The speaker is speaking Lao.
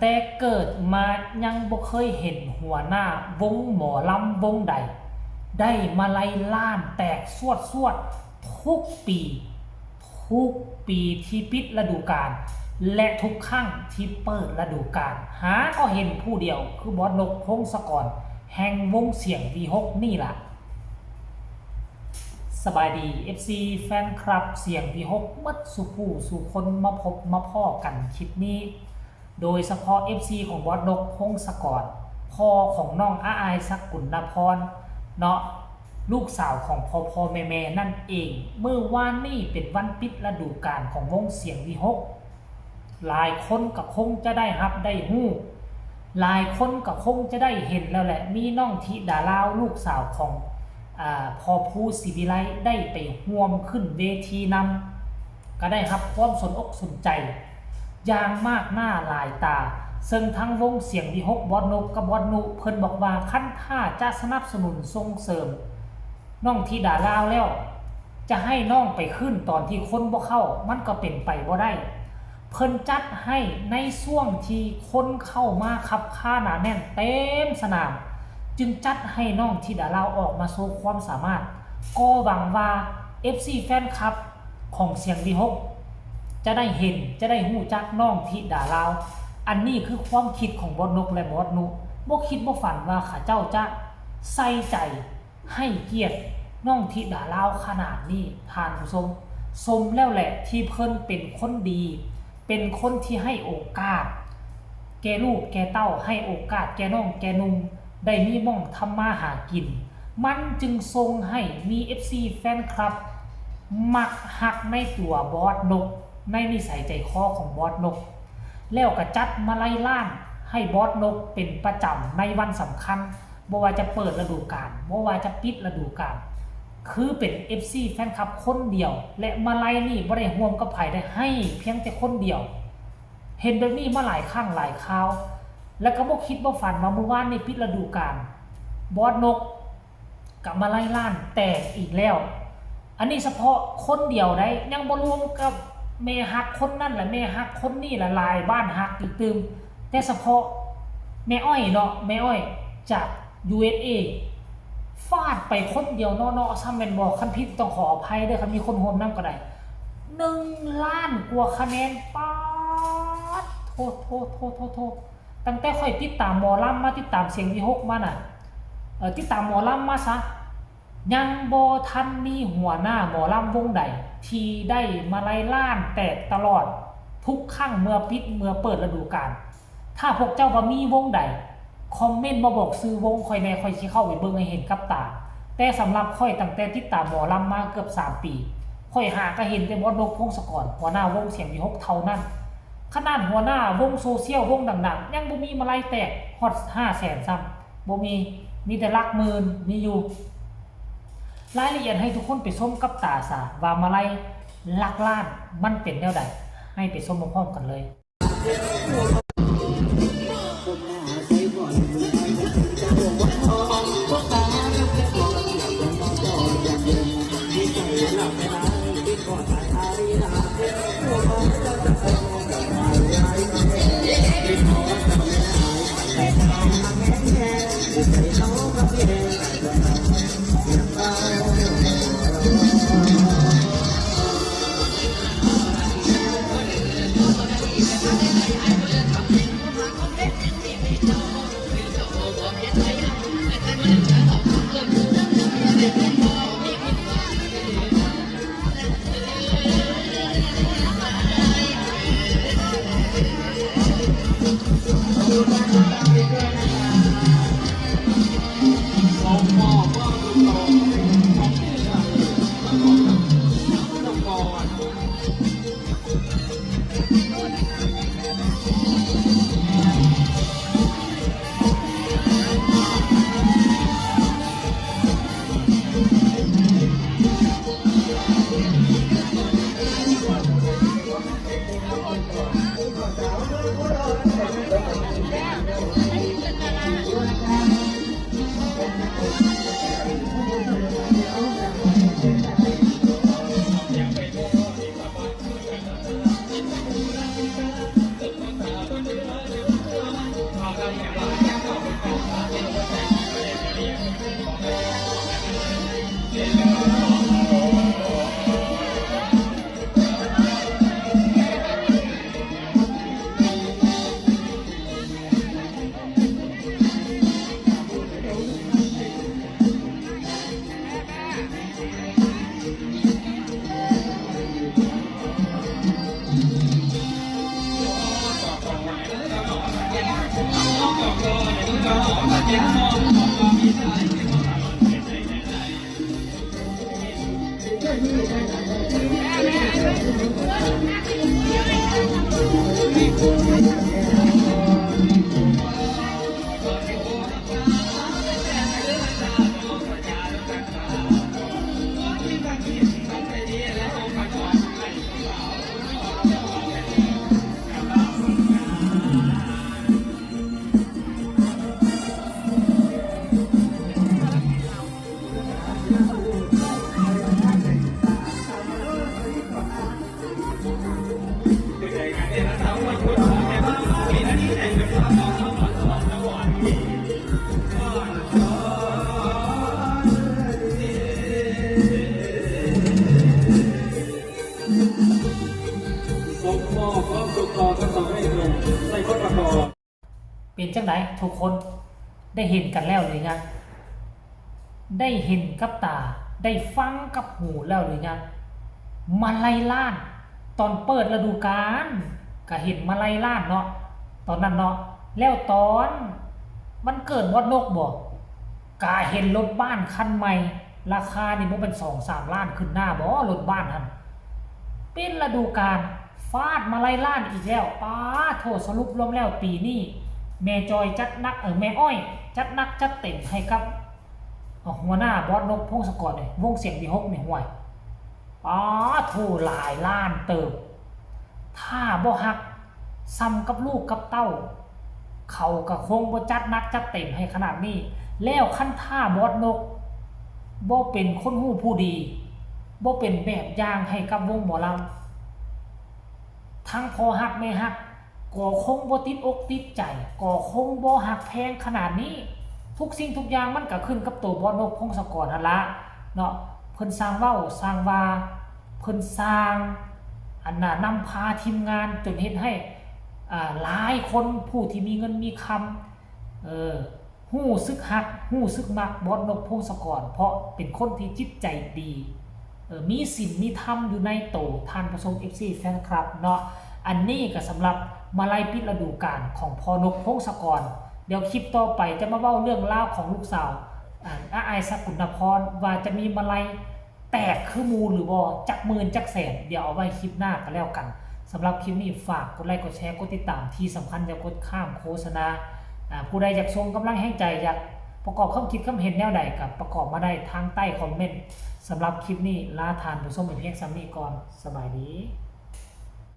ແຕ່ເກີດມາຍັງບໍ່ເຄີຍເຫັນຫົວໜ້າວົງໝໍລຳວົງໃດ ໄດ້ມາໄລ່ລ້ານແຕກຊວດໆ ທຸກປີ, ທຸກປີທີ່ປິດລະດູການ ແລະ ທຸກຄັ້ງທີ່ເປີດລະດູການ ຫາກໍເຫັນຜູ້ດຽວ ຄືບອສນົກ ພົງສະກອນ ແຫ່ງວົງສຽງວີຫົກນີ້ລະ. ສະບາຍດີ ເອັຟຊີ ແຟນຄລັບສຽງວີຫົກ ໝົດສູ່ຜູ້ສູ່ຄົນ ມາພົບມາພໍ້ກັນຄລິບນີ້ ໂດຍສະເພາະ ເອັຟຊີ ຂອງບອສນົກ ພົງສະກອນ ພໍ່ຂອງນ້ອງອາອາຍ ສະກຸນນະພອນເນາະ ລູກສາວຂອງພໍ່ໆແມ່ໆນັ້ນເອງ. ມື້ວານນີ້ເປັນວັນປິດລະດູການຂອງວົງສຽງວີຫົກ ຫຼາຍຄົນກໍຄົງຈະໄດ້ຮັບໄດ້ຮູ້ ຫຼາຍຄົນກໍຄົງຈະໄດ້ເຫັນແລ້ວແຫຼະ ມີນ້ອງທິດາລາວ ລູກສາວຂອງ ອາ ພໍ່ພູສີວິໄລ ໄດ້ໄປຮ່ວມຂຶ້ນເວທີນຳ ກໍໄດ້ຮັບຄວາມສົນອົກສົນໃຈຢ່າງມາກໜ້າຫຼາຍຕາ ເຊິ່ງທັງວົງສຽງວີຫົກ ບອສນົກ ກັບບອສນຸ ເພິ່ນບອກວ່າ ຄັນຖ້າຈະສະໜັບສະໜູນສົ່ງເສີມ ນ້ອງທິດາລາວແລ້ວ ຈະໃຫ້ນ້ອງໄປຂຶ້ນຕອນທີ່ຄົນບໍ່ເຂົ້າ ມັນກໍເປັນໄປບໍ່ໄດ້. ເພິ່ນຈັດໃຫ້ໃນຊ່ວງທີ່ຄົນເຂົ້າມາຄັບຄາໜາແໜ້ນເຕັມສະໜາມ ຈຶ່ງຈັດໃຫ້ນ້ອງທິດາລາວອອກມາໂຊຄວາມສາມາດ. ກໍຫວັງວ່າ ເອັຟຊີ ແຟນຄລັບຂອງສຽງວີຫົກ ຈະໄດ້ເຫັນ ຈະໄດ້ຮູ້ຈັກນ້ອງທິດາລາວ. ອັນນີ້ຄືຄວາມຄິດຂອງບອສນົກ ແລະ ບອສນຸ ບໍ່ຄິດບໍ່ຝັນວ່າເຂົາເຈົ້າຈະໃສ່ໃຈ ໃຫ້ກຽດນ້ອງທິດາລາວຂະໜາດນີ້ ທ່ານຜູ້ຊົມ. ສົມແລ້ວແຫຼະທີ່ເພິ່ນເປັນຄົນດີ ເປັນຄົນທີ່ໃຫ້ໂອກາດແກ່ລູກແກ່ເຕົ້າ ໃຫ້ໂອກາດແກ່ນ້ອງແກ່ໜຸ່ມ ໄດ້ມີໝ່ອງທຳມາຫາກິນ. ມັນຈຶ່ງສົ່ງໃຫ້ມີ ເອັຟຊີ ແຟນຄລັບ ມັກຮັກໃນຕົວບອສນົກ ໃນນິໄສໃຈຄໍຂອງບອສນົກ ແລ້ວກໍຈັດມາໄລ່ລ້ານໃຫ້ບອສນົກເປັນປະຈຳໃນວັນສຳຄັນ. ບໍ່ວ່າຈະເປີດລະດູການ ບໍ່ວ່າຈະປິດລະດູການ ຄືເປັນ ເອັຟຊີ ແຟນຄລັບຄົນດຽວ ແລະ ມາໄລ່ນີ້ບໍ່ໄດ້ຮ່ວມກັບໃຜໄດ້ ໃຫ້ພຽງແຕ່ຄົນດຽວ. ເຫັນແບບນີ້ມາຫຼາຍຄັ້ງຫຼາຍຄາວ ແລະ ກໍບໍ່ຄິດບໍ່ຝັນວ່າມື້ວານນີ້ປິດລະດູການ ບອສນົກກໍມາໄລ່ລ້ານແຕກອີກແລ້ວ. ອັນນີ້ສະເພາະຄົນດຽວໃດ໋ ຍັງບໍ່ລວມກັບແມ່ຮັກຄົນນັ້ນ ແລະ ແມ່ຮັກຄົນນີ້ ແລະ ຫຼາຍບ້ານຮັກອີກຕື່ມ. ແຕ່ສະເພາະແມ່ອ້ອຍເນາະ ແມ່ອ້ອຍຈາກ ຢູເອສເອ ຟາດໄປຄົນດຽວເນາະ ເນາະ ຊ້ຳແມ່ນບໍ່? ຄັນຜິດຕ້ອງຂໍອະໄພເດີ້ ຄັນມີຄົນຮ່ວມນຳກໍໄດ້ ໜຶ່ງລ້ານກວ່າຄະແນນ. ປາດໂທ ໂທ ໂທ ໂທ ໂທ ຕັ້ງແຕ່ຂ້ອຍຕິດຕາມໝໍລຳມາ ຕິດຕາມສຽງວີຫົກມານະ ເອີ ຕິດຕາມໝໍລຳມາຊະ ຍັງບໍ່ທັນມີຫົວໜ້າໝໍລຳວົງໃດທີ່ໄດ້ມາໄລ່ລ້ານແຕກຕະຫຼອດທຸກຄັ້ງເມື່ອປິດເມື່ອເປີດລະດູການ. ຖ້າພວກເຈົ້າວ່າມີວົງໃດ ຄອມເມັນມາບອກຊື່ວົງຂ້ອຍແດ່ ຂ້ອຍຊິເຂົ້າໄປເບິ່ງໃຫ້ເຫັນກັບຕາ. ແຕ່ສຳລັບຂ້ອຍ ຕັ້ງແຕ່ຕິດຕາມໝໍລຳມາເກືອບສາມປີ ຂ້ອຍຫາກະເຫັນແຕ່ບອສນົກ ພົງສະກອນ ຫົວໜ້າວົງສຽງວີຫົກເທົ່ານັ້ນ. ຂະໜາດຫົວໜ້າວົງໂຊຊຽວ ວົງດັງໆ ຍັງບໍ່ມີມາໄລ່ແຕກຮອດຫ້າແສນຊ້ຳ. ບໍ່ມີ ມີແຕ່ຫຼັກໝື່ນ ມີຢູ່ ລາຍລະອຽດໃຫ້ທຸກຄົນໄປຊົມກັບຕາຊະ ວ່າມາໄລ່ຫຼັກລ້ານມັນເປັນແນວໃດ. ໃຫ້ໄປຊົມພ້ອມໆກັນເລີຍ. ສົ່ງມອບຄວາມສຸກຕໍ່ກັນຕໍ່ໃຫ້ເພິ່ນໃສ່ຄົນປະກອບ. ເປັນຈັ່ງໃດທຸກຄົນ ໄດ້ເຫັນກັນແລ້ວຫຼືຍັງ? ໄດ້ເຫັນກັບຕາ ໄດ້ຟັງກັບຫູແລ້ວຫຼືຍັງ? ມາໄລລ້ານ ຕອນເປີດລະດູການ ກະເຫັນມາໄລລ້ານເນາະ ຕອນນັ້ນເນາະ ແລ້ວຕອນວັນເກີດບອດນົກບໍ ກະເຫັນລົດບ້ານຄັນໃໝ່ ລາຄານີ້ບໍ່ແມ່ນສອງສາມລ້ານຂຶ້ນໜ້າບໍ ລົດບ້ານຫັ້ນ? ປິດລະດູການ ຟາດມາໄລລ້ານອີກແລ້ວ ປາໂທ້ ສະຫຼຸບລວມແລ້ວປີນີ້ ແມ່ຈອຍຈັດໜັກ ເອີ ແມ່ອ້ອຍຈັດໜັກຈັດເຕັມໃຫ້ກັບ ເອີ ຫົວໜ້າບອດນົກ ພົງສະກອນ ນີ້ ວົງສຽງທີຫົກນີ້ ຫ້ວຍ ປາໂທ້ ຫຼາຍລ້ານເຕີບ ຖ້າບໍ່ຮັກ ສ່ຳກັບລູກກັບເຕົ້າ ເຂົາກະຄົງບໍ່ຈັດໜັກຈັດເຕັມໃຫ້ຂະໜາດນີ້ ແລ້ວຄັນຖ້າບອດນົກບໍ່ເປັນຄົນຮູ້ຜູ້ດີ ບໍ່ເປັນແບບຢ່າງໃຫ້ກັບວົງໝໍລຳ ທັງພໍ່ຮັກແມ່ຮັກກໍຄົງບໍ່ຕິດອົກຕິດໃຈ ກໍຄົງບໍ່ຮັກແພງຂະໜາດນີ້. ທຸກສິ່ງທຸກຢ່າງມັນກະຂຶ້ນກັບໂຕບອດນົກ ພົງສະກອນຫັ້ນລະເນາະ ເພິ່ນຊ່າງເວົ້າຊ່າງວ່າ ເພິ່ນສ້າງ ອັນນ່າ ນຳພາທີມງານຈົນເຮັດໃຫ້ ອ່າ ຫຼາຍຄົນຜູ້ທີ່ມີເງິນມີຄຳ ເອີ ຮູ້ສຶກຮັກ ຮູ້ສຶກມັກບອດນົກ ພົງສະກອນ ເພາະເປັນຄົນທີ່ຈິດໃຈດີ ເອີ ມີສິນມີທຳຢູ່ໃນໂຕ ທ່ານຜູ້ຊົມ ເອັຟຊີ ແຟນຄລັບເນາະ. ອັນນີ້ກະສຳລັບມາໄລປິດລະດູການຂອງພໍ່ນົກ ພົງສະກອນ. ດຽວຄລິບຕໍ່ໄປຈະມາເວົ້າເລື່ອງລາວຂອງລູກສາວ ອ່າ ອ້າຍສະກຸນນະພອນ ວ່າຈະມີມາໄລ ແຕກຄືໝູ່ຫຼືບໍ່ ຈັກໝື່ນຈັກແສນ ດຽວເອົາໄວ້ຄລິບໜ້າກະແລ້ວກັນ. ສຳລັບຄລິບນີ້ຝາກກົດໄລກ໌ ກົດແຊ ກົດຕິດຕາມ ທີ່ສຳຄັນຢ່າກົດຂ້າມໂຄສະນາ. ອາ ຜູ້ໃດຢາກສົ່ງກຳລັງແຮງໃຈ ຢາກປະກອບຄຳຄິດຄຳເຫັນແນວໃດ ກະປະກອບມາໄດ້ທາງໃຕ້ຄອມເມັນ. ສຳລັບຄລິບນີ້ລາທ່ານຜູ້ຊົມໄປພຽງສ່ຳນີ້ກ່ອນ. ສະບາຍດີ.